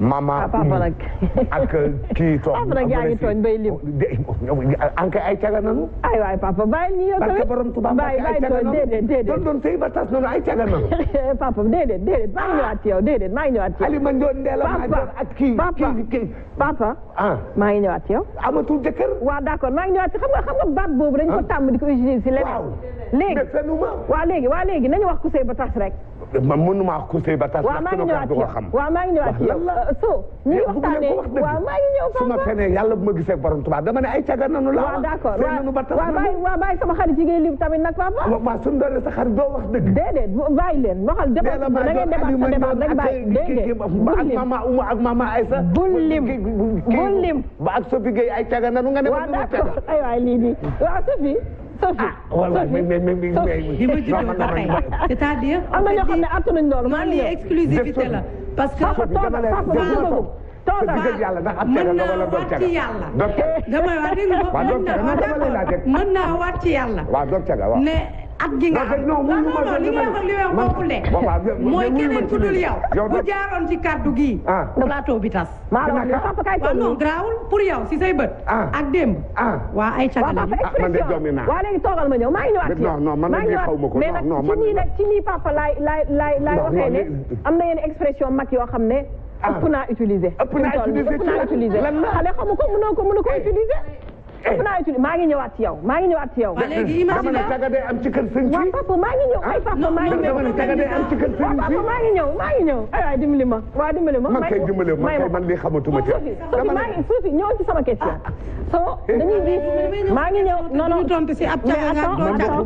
mama papa nag ak kii toog papa nag yaa ngi tooñ bay lim anka ay caga nanu ay waay papa bàyyi ñu yow tamit borom Tuubaa bàyyi tooñ déedéet doon sëy ba tas noonu ay caga nanu papa déedéet maa ngi ñëwaat ci yow déedéet maa ngi ñëwaat ci yow ali ma njoon ndeela ma joor ak kii papa maa ngi ñëwaat ci yow amatul jëkkër waaw d'accord maa ngi ñëwaat ci xam nga baat boobu dañ ko tàmm di ko utiliser si leneen léegi waa léegi nañu wax ku sëy ba tas rek man mënuma wax ku sëy ba tas waaw maa ngi ñëwaat ci yow waaw maa ngi ñëwaat ci yow so ñu ngi waxtaanee waaw maa ngi ñëw su ma fenee yàlla bu ma gisee borom Tuubaa dama ne ay caga nanu la waaw d'accord waaw bàyyi sama xarit yi ngay lim tamit nag papa waaw suñu doole sa xarit doo wax dëgg déedéet bàyyi leen waxal débat na ngeen débat rek bàyyi déedéet ak mama Ouma ak mama Aïssa bul lim ba ak Sophie Gueye ay caga nanu nga ne waaw d'accord ay waay lii nii waaw Sophie c'est-à-dire am na ñoo xam ne attanuñ loolu maa ngi ñëw exclusivité la parce que yàlla ndax ab caga nga wala doog caga damay wax mën naa waat ci yàlla waaw doog caga waaw ne at gi nga xam non li nga wax li wax bokkule mooy keneen ku dul yow bu jaaroon ci kàddu gi plateau bi tas waaw non grawul pour yow si say bët ak démb waa ay caga la waa léegi toogal ma ñëw maa ngi ñëwaat ci yow man nag xaw ma ko mais nag ci nii papa laay waxee ne am na yenn expression mag yoo xam ne ëpp naa utiliser xale xamu ko mënoo ko utiliser maa ngi ñëwaat ci yow waa léegi imagine caga day am ci kër sëñ waaw papa maa ngi ñëw ay papa maa ngi ñëw caga day am ci kër sëñ papa maa ngi ñëw ay waay dimbali ma waaw dimbali ma man kay dimbali ma kay man lii xamatuma ci Sophie ñëw ci sama question so dañuy gis maa ngi ñëw non tontu si ab caga nga